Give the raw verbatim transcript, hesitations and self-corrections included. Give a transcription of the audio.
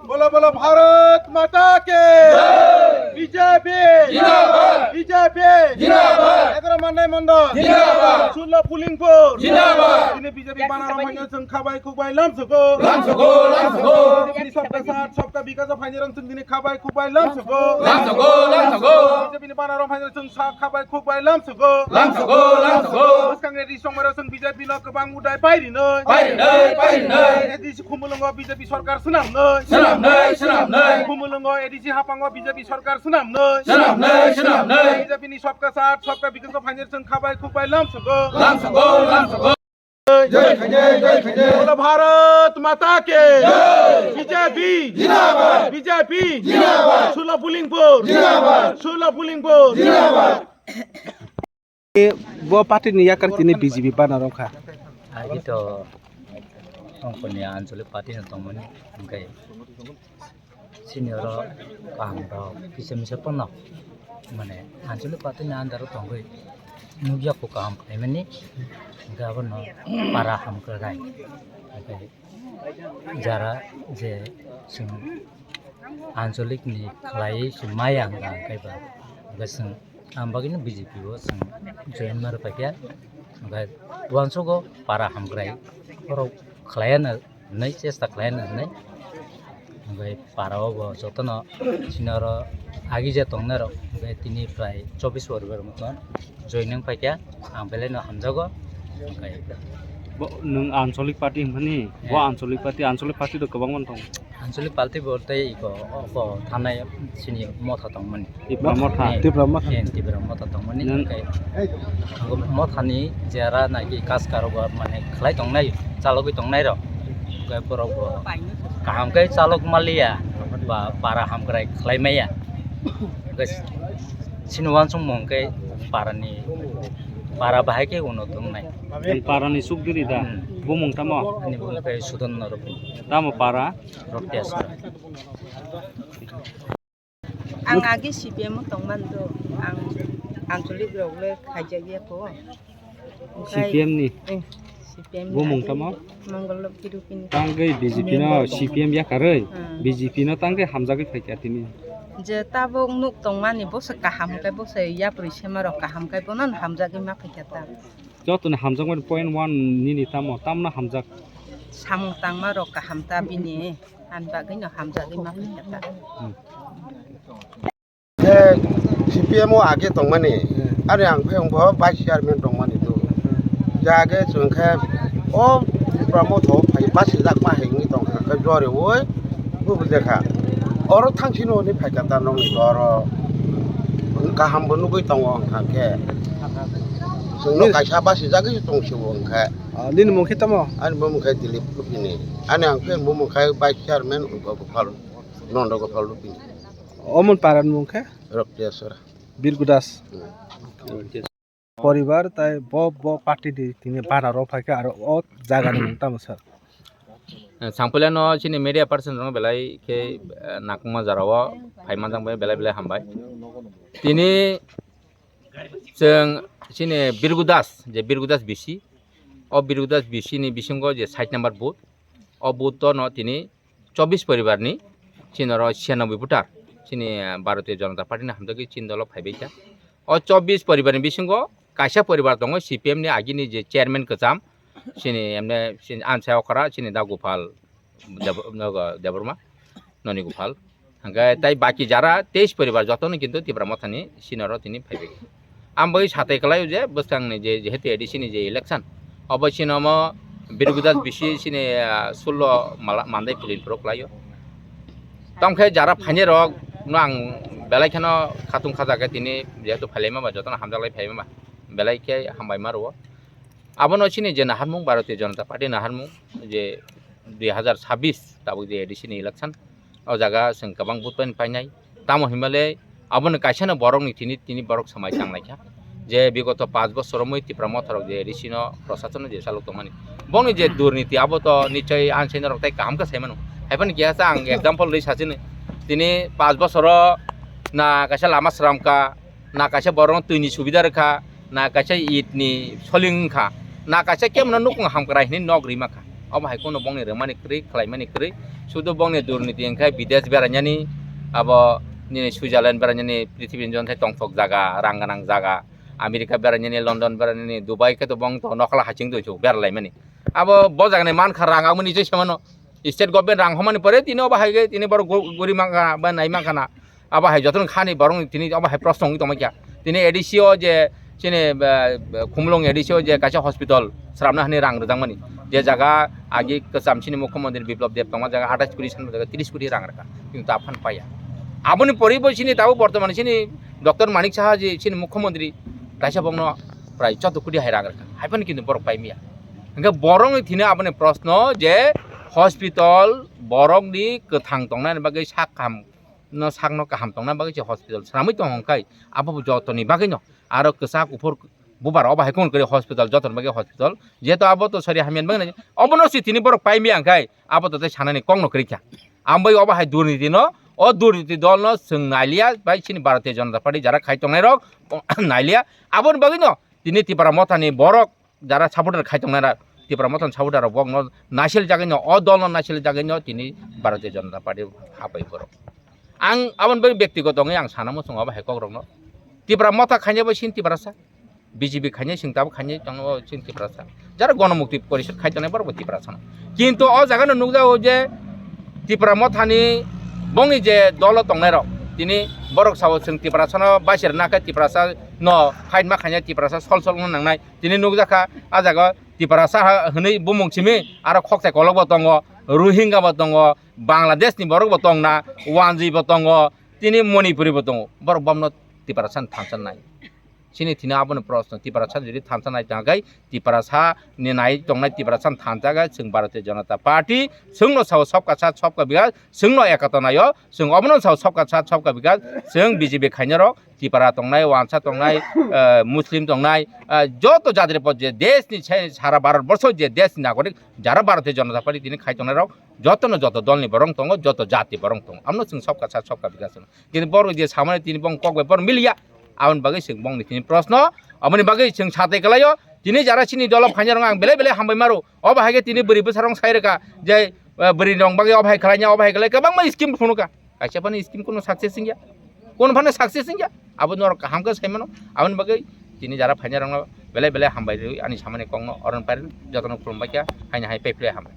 Bolo bolo Bharat Mata ke! B J P! Jindabad! B J P! Jindabad! Egaroh Mandai Mandal! Jindabad! Sullo Pulingpur! Jindabad! Tini B J P bana rok phaino chwng khabai khukbai lamsogo. Lamsogo, lamsogo. B J P ni sabka saath, sabka bikas o phaino rok chwng tini khabai khukbai lamsogo. Lamsogo, lamsogo. B J P ni bana rok phaino chwng sa khabai khukbai lamsogo. Lamsogo, lamsogo. Bwskang ni ri songmaro chwng B J P no kwbang udai pairinoi. Pairinoi, pairinoi. A D C Khumulwngo B J P sorkar swnamnoi. Swnamnoi, swnamnoi. Khumulwngo A D C haphango B J P sorkar swnamnoi. Swnamnoi, swnamnoi. B J P ni sabka saath, sabka bikas o phaino chwng khabai khukbai lamsogo. Lamsogo, lamsogo. Jai khainai, jai khainai. Bolo Bharat Mata ke! Jai! B J P! Jindabad! B J P! Jindabad! Sullo Pulingpur! Jindabad! Sullo Pulingpur! Jindabad! Bo party ni yakar tini B J P bana rok kha. Agi to ongkoni anchalik party no tongmani, hwnkhe sini oro kaham rok kisa misa pono, mane, anchalik party ni under o tongwi nukya kho kaham khlaimani, hwnkhe abono para hamkrai, hwnkhe jara je chwng anchalik ni khlaiwi se maya hwnkha, hwnkhe ba, hwnkhe chwng, ang bagwino B J P o chwng join ma rwphaikha, hwnkhe uansukgo para hamkrai borok khlaiya no hinwi chesta khlaiya no hinwi, hwnkhe para o bo jotono chini oro agi je tongnai rok, hwnkhe tini prai chobbish poribar moton join wng paikha, ang belai no hamjago, hwnkhe. Bo, nwng anchalik party hwnmani, bo, eh, anchalik party, anchalik party do kwbangma tongo. Anchalik party bo tei iko, oko thanai sini motha tongmani. Tipra motha. Eh, Tipra motha. Eh, Tipra motha tongmani. Nwng hwnkhe ang mothani jera naki kas karobar mane khlai tongnai, chalogwi tongnai rok. Hwnkhe borok bo kaham khe chalok maliya ba para hamkrai khlai maya. Hwnkhe sini uansukmung khe parani, para bahai khe uno tongnai. Nwng parani sukdiri da? Hmm. Bumung tamo? Ani bumung khe Sudan Norok. Tamo para? Roktiasora. Ang agi C P M o tongmani do, ang anchalik rok le khaijak ya kho. Onkhe C P M ni? Eh, C P M ni. Bumung agi tamo? Mongol Lokhi Rupini. Tangwi B J P no member tongmani. C P M yakarwi, hmm, B J P no tangwi hamjagwi phaikha tini. Je tabuk nuk tongmani bo se kaham khe, bo se yapri sema rok kaham khe bono hamjagwi ma phaikha ta. Jotoni hamjakmani point one nini tamo, tamno hamjak? Samung tangma rok kaham ta bini, ani bagwino hamjagwi ma phaikha ta. Hmm. Khe C P M o age tongmani, hmm, ani ang phai wngkha vice chairman tongmani do. Hmm. Je age chwng khe o Tipra motha o phai basijakma hai wngwi tongkha khe joriui. Bo bujakha. Oro thangsino hwnwi phaikha ta nokni oro. Kaham bo nugwi tongo wngkha khe. Chwngno nini kaisa basijagwi tongsibo wngkha. Ah, nini mung khe tamo? Ani bumung khe Dilip Lupini. Ani ang khe bumung khe vice chairman Gopal, Nondo Gopal Lupini. Omon para ni mung khe? Roktiasora. Birgu Das. Hmm. Poribar tai bo, bo party di tini bana rok phaikha aro o jaga ni mung tamo sir? Eh, Sangphailano chini media person rok belai khe, eh, nakma jora o phai manjak bai belai belai hambai. Tini chwng chini Birgu Das, je Birgu Das B C, o Birgu Das B C ni bisingo je sait number booth, o booth o no tini chobbish poribar ni chini oro chhiyanoboi voter chini, eh, Bharatiya Janata Party ni hamjagwi chini dolo phaibai kha. O chobbish poribar ni bisingo kaisa poribar tongo C P M ni agini je chairman kwcham, chini emne chini ansa okra chini da Gopal Deb-, nogo Debbarma, noni Gopal. Hwnkhe tai baki jara teis poribar jotono kintu Tipra mothani sinoro tini phaibai. Ang bai satai kwlaio je bwskangni je, jehetu A D C ni je election, obo sinomo Birgudas bisi sini, ah, sullo mala-, mandai pili phuru kwlaio. Tongkhe jara phainai rok no ang belai kheno khatung khajakhe tini jehetu phailaima ba jotono hamjaklai phaima ba belai khe hambai ma rwo. Abono chini je naharmung, Bharatiya Janata Party naharmung je dui hazar chabbish tabuk je A D C ni election, o jaga chwng kwbang vote bai painai. Tamo hinmale aboni kaisano borokni tini, tini borok samai tanglaikha je bigoto panch bosor romwi Tipra Motha rok je A D C no prosason no je chalok tongmani. Bongni je durniti abo to nichoi anse norok tai kaham khe saimano. Haibani keha sa ang example rwi sachini. Tini panch bosoro na kaisa lama sramkha, na kaisa borokno twini subida rwkha, na kaisa itni soling wngkha, na kaisa kebono nukung hamkrai hinwi nok rima kha. Obo hai kheno bongni rwmani kwrwi, khlaimani kwrwi. Sudu bongni durniti hwnkhe bidesh berainani, abo nini Switzerland berainani, prithibi ni jonthe tongthok jaga, rang gwnang jaga, America berainani, London berainani, Dubai khe to bong to nokla haching tongsu beralaimani. Abo bo jagani mankha rang, aboni je semano state government rang homani pore tini obo hai khe tini borok go-, gori mankha ba nai mankha na. Abo hai jotono khani borok tini obo hai proshno wngwi tongma kya. Tini A D C o je chini, eh, Khumulwng A D C o je kaisa hospital sramna hani rang rwjakmani. Je jaga agi kwcham chini mukhyamantri Biplab Deb tongma jaga athais koti sanma jaga tris koti rang rwkha. Kintu ta phan paiya. Aboni poribo chini tabuk bortomani chini Doctor Manik Saha je chini mukhyamantri kaisa bongno prai choudo koti hai rang rwkha. Hai phano kintu borok paimiya. Hingke borokni thini aboni proshno je hospital borokni kwthang tongnani bagwi sak kaham no sakno kaham tongna bagwi se hospital swnamwi tongo hwnkhe abo bo jotoni bagwino aro kwchak kuphur bubar obo hai kheno kwrwi hospital jotoni bagwi hospital jeto abo to sari hamya bagwi obono se tini borok paimiya hwnkhe abo to tei sanani kokno kwrwi kha. Ambai obo hai durniti no o durniti dol no chwng nailiya bai chini Bharatiya Janata Party jara khai tongnai rok nailiya aboni bagwino tini Tipra Mothani borok jara supporter khai tongnai ra Tipra Mothani supporter rok bokno naisel jagwino o dol no naisel jagwino tini Bharatiya Janata Party hapai borok. Ang aboni bagwi bektigoto wngwi ang sana muchungo abo hai kokrokno. Tipra Motha khainai bo sin Tiprasa, B J P khainai sing tabuk khainai tongo sin Tiprasa. Jara Gonomukti Porishod khai tongnai borok bo Tiprasa no. Kintu o jaga no nukjago je Tipra Mothani bongni je dolo tongnai rok tini borok sao chwng Tiprasa no baisir nakhe Tiprasa no fight ma khainai Tiprasa sol sol wngna nangnai. Tini nukjakha a jaga Tiprasa ha-, hwnwi bumung simi aro khokchai kolok bo tongo, Rohingya bo tongo, Bangladesh ni borok bo tongna, Wanjwi bo tongo, tini Manipuri bo tongo. Borok bomno Tiprasa ni thansa nai. Chini thina aboni proshno Tiprasa jodi thansa nai tangkhe Tiprasa ni nai tongnai Tiprasa ni thansa khe chwng Bharatiya Janata Party chwngno sao sabka sath sabka bikas chwngno ekata naio chwng obono sao sabka sath sabka bikas chwng B J P khainai rok Tipra tongnai, Wansa tongnai, eh, Muslim tongnai, eh, joto jatri po je desh ni se sara Bharat borsho je desh ni nagorik jara Bharatiya Janata Party tini khai tongnai rok joto no joto dol ni borok tongo, joto jati borok tongo. Amno chwng sabka sath sabka bikas no. Kintu borok je samani tini bong kok bai borok miliya. Aboni bagwi chwng bong ni tini proshno, aboni bagwi chwng satai kalaio. Tini jara chini dolo phainai rok ang belai belai hambai maro. Obo hai khe tini bwrwi bwsarok sai rwkha je, eh, bwrwi rok bagwi obo hai khlaina, obo hai khlai kwbangma scheme phunukha. Kaisa phano scheme kuno success wngya, kuno phano success wngya, abo norok kaham khe sai mano. Aboni bagwi tini jara phainai rokno belai belai hambai rwi ani samani kokno oron pairwi jotono khulumbai kha, haino hai paiphilai hambai.